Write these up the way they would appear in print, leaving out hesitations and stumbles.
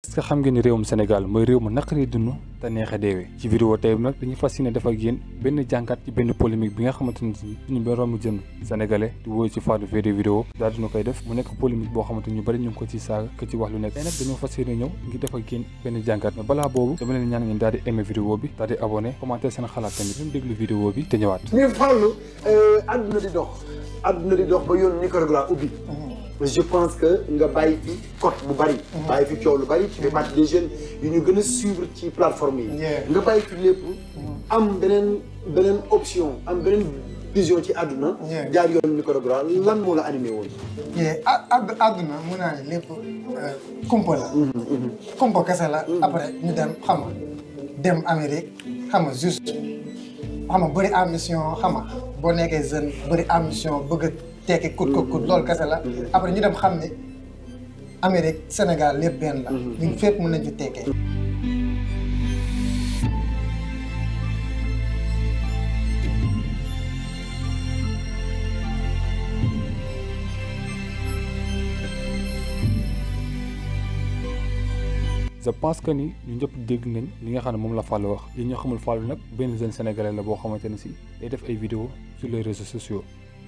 est-ce que xam ngeen ni réewum Sénégal mooy réew mu naqari dund te neex a deewee ci vidéo tey bi nag dañuy fas yéene def ak yéen benn jàngat ci benn polémique bi nga xamante ni suñu boroomu jën sénégalais di wóoyu ci Fadou Védé vidéo daal dina koy def mu nekk polémique boo xamante ñu bari ñu ngi ko ci saaga ko ci wax lu nekk tey nag dañoo fas yéene ñëw ngir def ak yéen benn jàngat mais balaa boobu dama leen ñaan ngeen daal di aimer vidéo bi daal di abonné commenter seen xalaat tamit ñu déglu vidéo bi te ñëwaat. ñu Fallou àdduna di dox ba yoon Nicaragua ubbi. je pense que nga bàyyi fi code bu bari. bàyyi fi coow lu bari tu fais partie des jeunes yu ñu gën a suivre ci plateforme yi. nga bàyyi fi lépp am beneen option am beneen vision ci àdduna. jaar yoon Nicaragua lan moo la animé woon. àdduna mun naa ne lépp kumpa la. kumpa kese la. après ñu dem xam nga dem Amérique xam nga juste xam nga bëri ambition xam nga boo nekkee jeune bëri ambition bëgg a tekki kut loolu kese la. après ñu dem xam ne Amérique Sénégal lépp benn la. ñun fépp mën nañ ci tekkee. je pense que ni ñu ñëpp dégg nañ li nga xam ne moom la Fallou wax li ñu xamul Fallou nag benn jeune sénégalais la boo xamante ne si day def ay vidéo sur les réseaux sociaux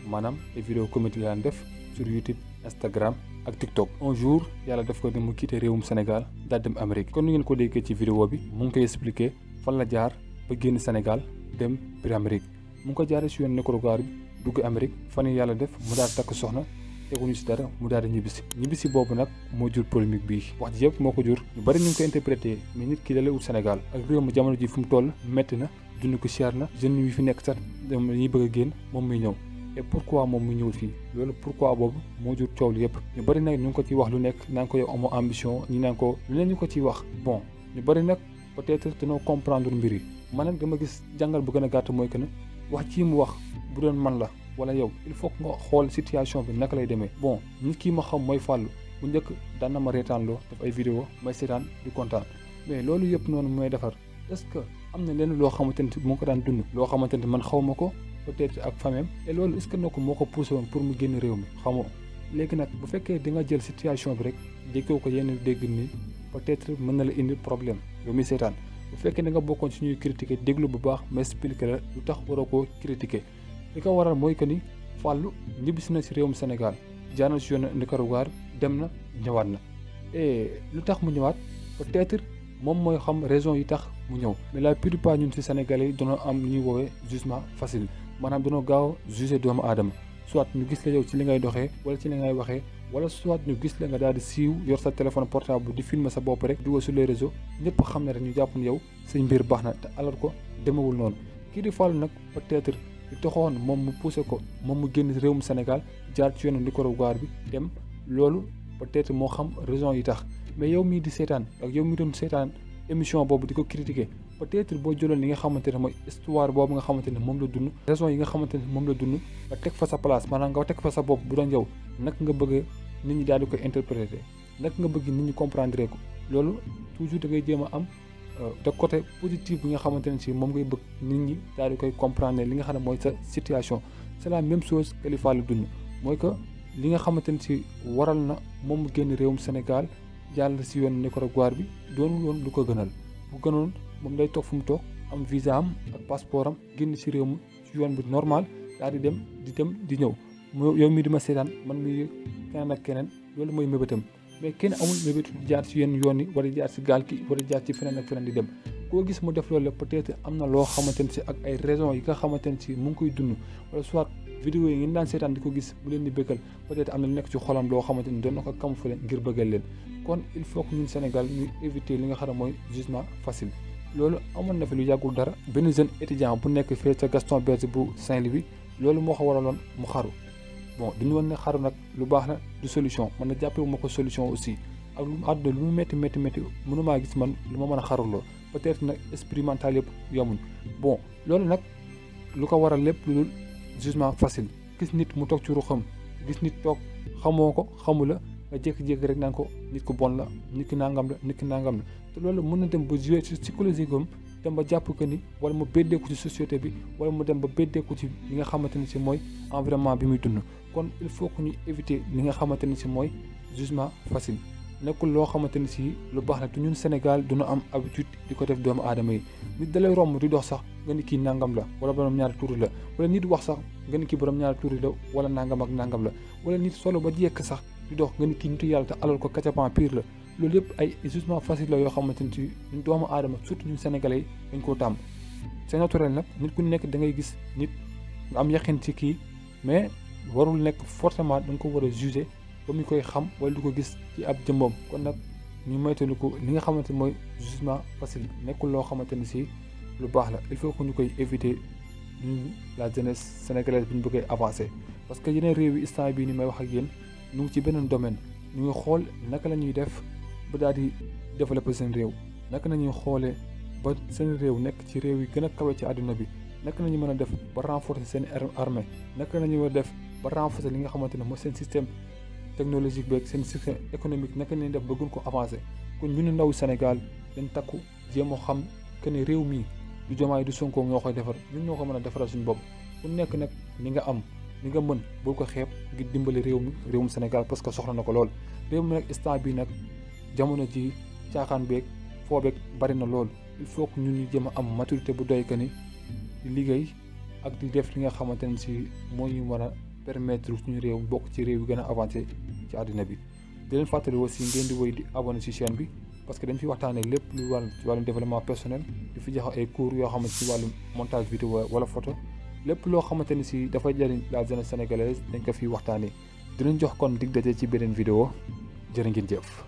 maanaam ay vidéo comédie la daan def sur YouTube Instagram ak TikTok. un jour yàlla def ko ni mu quitté réewum Sénégal daal dem Amérique kon ni ngeen ko déggee ci vidéo bi mu ngi koy expliqué fan la jaar ba génn Sénégal dem biir Amérique mu ngi ko jaaree si yoon Nicaragua bi dugg Amérique fan yi yàlla def mu daal takk soxna teguñu si dara mu daal di ñibbisi boobu nag moo jur polémique bii wax ji yëpp moo ko jur ñu bari ñu ngi ko interprété mais nit ki dalee ut Sénégal ak réew mu jamono ji fu mu toll métti na dund ko cher na jeunes yi fi nekk sax dañuy bëgg a génn moom muy ñëw et pourquoi moom muy ñëw fii loolu pourquoi boobu moo jur coow li yëpp ñu bari nag ñu ngi ko ciy wax lu nekk naan ko yow amoo ambition ñi naan ko lu leen ñu ko ciy wax bon ñu bari nag peut-être dañoo comprendre mbir yi man nag dama gis jàngal bu gën a gàtt mooy que ne wax ci mu wax bu doon man la wala yow il faut que nga xool situation bi naka lay demee bon nit kii ma xam mooy Fallou bu njëkk daan na ma reetaanloo def ay vidéo may seetaan di kontaan mais loolu yëpp noonu mooy defar est-ce que am na lenn loo xamante ni mu ngi ko daan dund loo xamante ni man xaw ma ko peut-être ak famem et loolu est-ce que noo ko moo ko poussé woon pour mu génn réew mi xamoo léegi nag bu fekkee di nga jël situation bi rek déggoo ko yenn dégg ni peut-être mën na la indi problème yow mi seetaan bu fekkee da nga bokkoon ci ñuy critiquer déglu bu baax mais expliquer la lu tax waroo koo critiquer li ko waral mooy que ni Fallou ñibbisi na si réewum Sénégal jaar na si yoon Nicaragua dem na ñëwaat na et lu tax mu ñëwaat peut-être moom mooy xam raison yi tax mu ñëw mais la plupart ñun si Sénégalais yi dañoo am lu ñuy woowee jugement facile maanaam dañoo gaaw juger doomu aadama soit ñu gis la yow ci li ngay doxee wala ci li ngay waxee wala soit ñu gis la nga daal di siiw yor sa téléphone portable di filmer sa bopp rek dugal sur les réseaux ñëpp xam ne rek ñu jàpp ne yow say mbir baax na te alors ko demewul noonu kii di Fallou nag peut-être li taxoon moom mu poussé ko moom mu génn réewum Sénégal jaar ci yoonu Nicaragua bi dem loolu peut-être moo xam raison yi tax mais yow mii di seetaan ak yow mii doon seetaan émission boobu di ko critiquer peut-être boo jëloon li nga xamante ne mooy histoire boobu nga xamante ne moom la dund raison yi nga xamante ne moom la dund nga teg fa sa place maanaam nga teg fa sa bopp bu doon yow naka nga bëgg nit ñi daal di koy interpréter naka nga bëgg nit ñi comprendre ko loolu toujours da ngay jéem a am de côté positif bi nga xamante ne si moom ngay bëgg nit ñi daal di koy comprendre li nga xam ne mooy sa situation c'est la même chose que li Fallou dund mooy que li nga xamante ne si waral na moom mu génn réewum Sénégal jàll si yoon Nicaragua bi doonul woon lu ko gënal bu gënoon moom day toog fu mu toog am visa am ak passeport am génn si réew mi ci yoon bi normal daal di dem di ñëw yow mii di ma seetaan man mi keneen ak keneen loolu mooy mébétam mais kenn amul mébétu jaar ci yenn yoon yi wala jaar ci gaal ki wala jaar ci feneen ak feneen di dem koo gis mu def loolu la peut-être am na loo xamante ne si ak ay raisons yi nga xamante ne si mu ngi koy dund wala soit vidéo yi ngeen daan seetaan di ko gis bu leen di bëggal peut-être am na lu nekk ci xolam loo xamante ni doon na ko camoufler ngir bëggal leen kon il faut que ñun Sénégal ñuy éviter li nga xam ne mooy jugement facile loolu amoon na fi lu yàggul dara benn jeune étudiant bu nekk fee ca Gaston Berger bu Saint-Louis loolu moo ko waraloon mu xaru bon duñu woon ne xaru nag lu baax la du solution man na jàppee ma ko solution aussi ak lu àdduna lu mu métti mënumaa gis man lu ma mën a xaruloo peut-être nag expérimental yëpp yomuñ bon loolu nag lu ko waral lépp lu dul jugement facile gis nit mu toog ci ruxam gis nit toog xamoo ko xamu la nga jékki-jékki rek naan ko nit ku bon la nit ki nangam la te loolu mën na dem ba jouer ci psychologique am dem ba jàpp que ni wala mu beddeeku ci société bi wala mu dem ba beddeeku ci li nga xamante ni si mooy environnement bi muy dund kon il faut que ñu éviter li nga xamante ni si mooy jugement facile nekkul loo xamante ni si lu baax la te ñun Sénégal duna am habitude di ko def doomu aadama yi nit dalay romb di dox sax nga ni kii nangam la wala borom ñaari tuuri la wala nit wax sax nga ni kii borom ñaari tuuri la wala nangam ak nangam la wala nit solo ba jekk sax di dox nga ni kii nitu yàlla te alal ko kacapan pire la loolu yëpp ay jugement facile la yoo xamante ni si ñun doomu aadama surtout ñun sénégalais yi dañ koo tàmm c'est naturel nag nit ku nekk da ngay gis nit nga am yaqin ci kii mais warul nekk forcément da nga ko war a juger ba mu koy xam wala du ko gis ci ab jëmbam kon nag ñu moytandiku li nga xamante mooy jugement facile nekkul loo xamante ni si lu baax la il faut que ñu koy éviter ñun la jeunesse sénégalaise bi ñu bëggee avancer parce que yeneen réew yi instant bii ni may wax ak yéen ñu ngi ci beneen domaine ñu ngi xool naka la ñuy def ba daal di développer seen réew naka la ñuy xoolee ba seen réew nekk ci réew yi gën a kawe ci àdduna bi naka la ñu mën a def ba renforcer seen armée naka la ñu mën a def ba renforcer li nga xamante ne mooy seen système technologique beeg seen système économique naka la ñuy def ba gën ko avancer kon ñu ne ndaw Sénégal dañ takku jéem a xam que ne réew mii du Diomaye du Sonko ñoo koy defar ñun ñoo ko mën a defaral suñu bopp ku nekk nag ni nga am ni nga mën bul ko xeeb ngir dimbali réewum Sénégal parce que soxla na ko lool réew mi nag instant bi nag jamono ji caaxaan beeg foo beeg bari na lool il faut que ñun ñu jëm a am maturité bu doy que ni di liggéey ak di def li nga xamante ne si moo ñu mën a permettre suñu réew bokk ci réew yi gën a avancé ci àddina bi di leen fàttali aussi ngeen di woy di abonné ci chaîne bi parce que dañ fi waxtaanee lépp lu wàll ci wàllum développement personnel di fi jox ay cours yoo xamante ci wàllum montage vidéo wala photo lépp loo xamante ni si dafay jëriñ la jeunesse sénégalaise dañ ko fi waxtaanee dinañ jox kon dig daje ci beneen vidéo jërë ngeen jëf